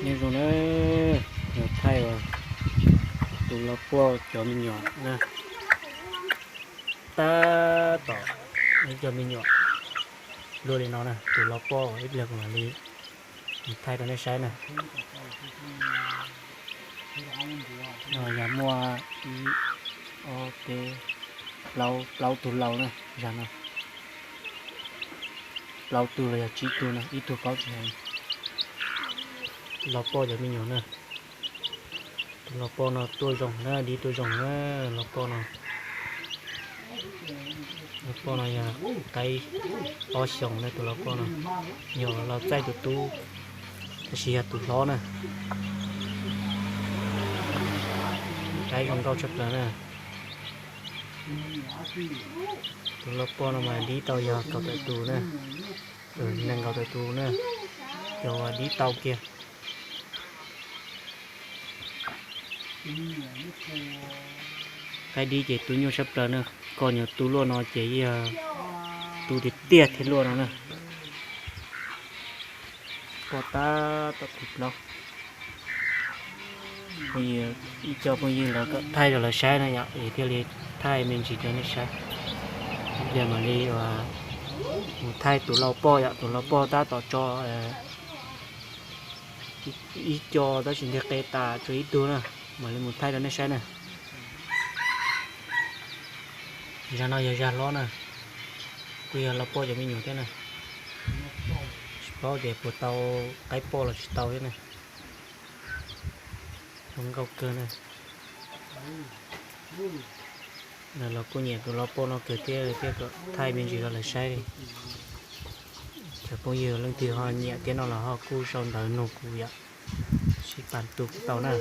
Nyob zoo na, yog thaij tus lau poj cov me nyuam na, tab tom ib co me nyuam luaj li no na, tus lau poj ib pliag kuv mam li thaij rau nej saib na. No yog muaj ib, ob, peb, plaub, plaub tug lau na, zag no. Plaub tug los yog tsib tug na, ib tug paub tsis heev. Lau poj cov me nyuam na. Tus lau poj no tuaj zoo na, dib tuaj zoo na, lau poj no. Lau poj no yog qaib ob xyoos na, tus lau poj no yog lau txaij tus tub, tab sis yog tus hlob na. Qaib zoo nkauj tshaj plaws na. Tus lau poj no mas dib tau yog kaum tawm tus na, nees nkaum tawm tus na, yog dib tau kiag. Qaib dib ces tu nyuaj tshaj plaws na, koj nyuam tu luaj no ces yog tu tiag tiag thiaj luaj no na. Poj tab tom tiv plaub. Phooj ywg, ib co phooj ywg lawv kom thaij rau lawv saib na yom, es thiaj li thaij me ntsis rau nej saib. Ib pliag mam li mus thaij tus lau poj yom, tus lau poj tab tom tso ib co tab sis nteg qe tas tshuav ib tug na, mam li mus thaij rau nej saib na. Zag no yog zag hlob na, kuj yog lau poj cov me nyuam thiab na. Tsis paub tias puas tau qaib poj los tsis tau thiab na. Zoo nkauj kawg na. Lawv los kuj nyiam tus lau poj no kawg thiab, thiaj kom thaij me ntsis rau lawv saib li. Cov phooj ywg leej twg ho nyiam thiab no los ho kuj sau ntawv nug kuv yom, sib pab tu kuj tau na.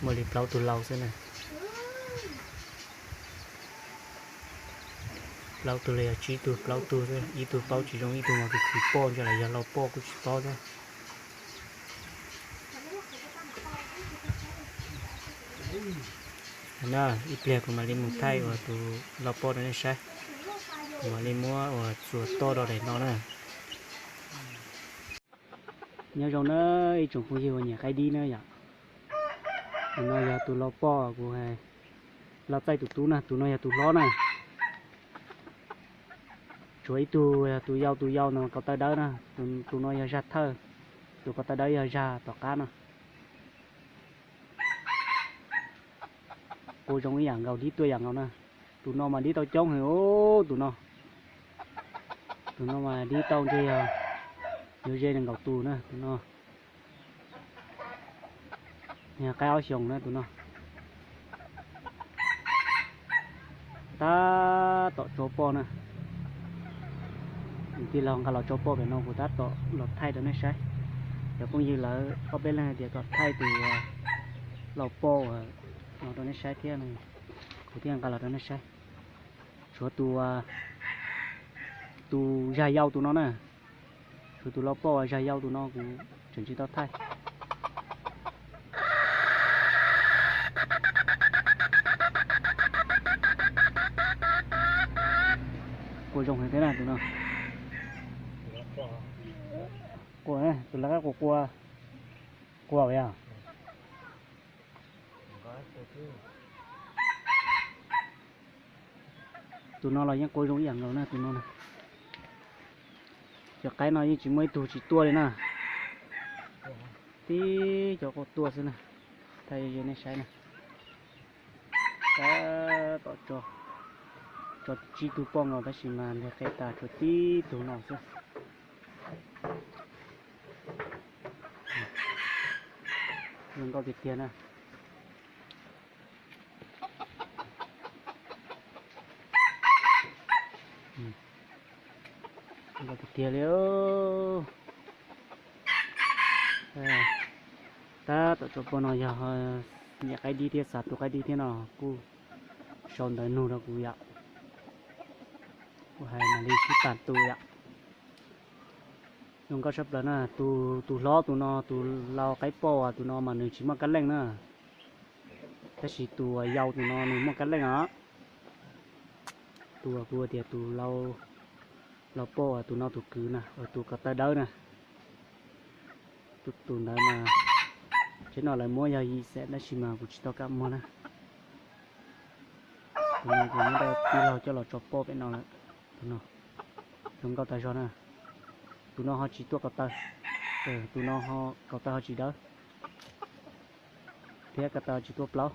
Muaj li plaub tug lau xwb na. Plaub tug los yog tsib tug, plaub tug xwb, ib tug paub tsis zoo, ib tug mas tus khwv poj ntawd los yog lau poj kuj tsis paub thiab. Na, ib pliag kuv mam li mus thaij uas tus lau poj rau nej saib. Kuv mam li muab uas txuas toj rau daim no na. Nyob zoo na ib tsoom phooj ywg uas nyiam qaib dib na yom. Tus no yog tus lau poj kuv hais, lau txaij tus tub na, tus no yog tus hlob na. Tshuav ib tug yog tus yau, tus yau ntawd ko taw dawb na, tus no yog zag thawj, tus ko taw dawb yog zag tom qab no. Qua zoo ib yam nkaus, dib tuaj ib yam nkaus na. Tus no mas dib tau coob heev os, tus no. Tus no mas dib tau ntshe yog yuav ze nees nkaum tus na tus no. Yog qaib ob xyoos na tus no. Tab tom tso poj na. Tij laug nqa los tso poj pem no, kuv tab tom los thaij rau nej saib. Cov phooj ywg lawv ob peb leeg hais tias kom thaij tus lau poj no rau nej saib thiab, kuv thiaj nqa los rau nej saib. Tshuav tus, tus zag yau tus no na. Tshuav tus lau poj zag yau tus no kuv tseem tsis tau thaij. Qua zoo heev thiab na tus no. Qua, tus lawv qab qua qua, qua yog. Tus no los yeej qua zoo ib yam nkaus na tus no na. Cov qaib no yeej tsis muaj ib tug tsis tuaj li na. Tib cov qua tuaj xwb na. Thaij ze nej saib na. Tab tom tso, tso tsib tug poj nkaus tab sis mas nteg qe tas tshuav tib tug no xwb. Zoo nkauj tiag tiag na. Zoo nkauj tiag tiag li. Tab tom tso poj no yog nyiam qaib dib thiab xav tu qaib dib thiab no kuj sau ntawv nug rau kuv yom. Kuv hais mam li sib pab tu yom. Zoo nkauj sab plaws na, tus, tus hlob tus no, tus lau qaib poj tus no mas nws tsis muaj kab leej na. Tab sis tus yau tus no nws muaj kab leej os. Tus kuv tias tus lau, lau poj tus no tus kwv na, tus ko taw dawb na. Tus ntawd mas tsev no lawv muab yog yim xees tab sis mas kuv tsis tau kam muag na. Tus no kuv muab rau tij laug coj los tso poj pem no lawm. Tus no zoo nkauj tas zog na. Tus no ho tsis tuaj ko taw, tus no ho ko taw ho tsis dawb, thiab ko taw tsis tuaj plaub.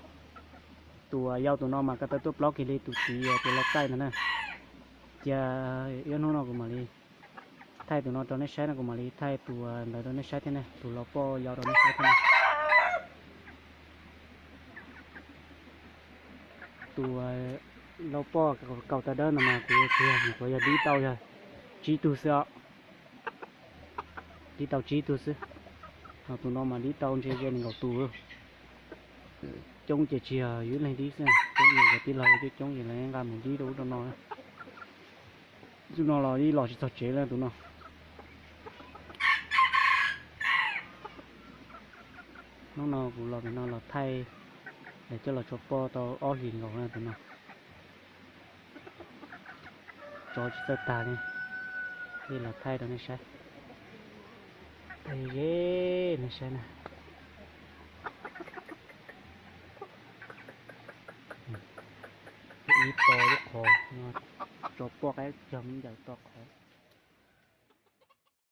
Tus yau tus no mas ko taw tuaj plaub kiag li tus txiv tus lau txaij ntawd na. Cia ib hnub no kuv mam li thaij tus no rau nej saib no, kuv mam li thaij tus ntawd rau nej saib thiab ne, tus lau poj yau rau nej saib thiab ne. Tus lau poj kaum taw dawb no mas kuv tsis yog, kuv yog dib tau yog tsib tug xwb os. Dib tau tsib tug xwb. Ho tus no mas dib tau ntshe ze nees nkaum tus. Coob ces tsis yog yus ib leeg dib xwb, coob ces tij laug coob coob ces lawv nqa mus dib rau ub rau no. Tus no los ib los tsis txog tsev lawm tus no. Hnub no kuv los pem no los thaij, coj los tso poj tau ob hlis nkaus lawm tus no. Tso tsis txawj tag li, li los thaij rau nej saib. Thaij ze nej saib na. Ib to lub qhov no, tso poj qaib cog me ncaws to qhov.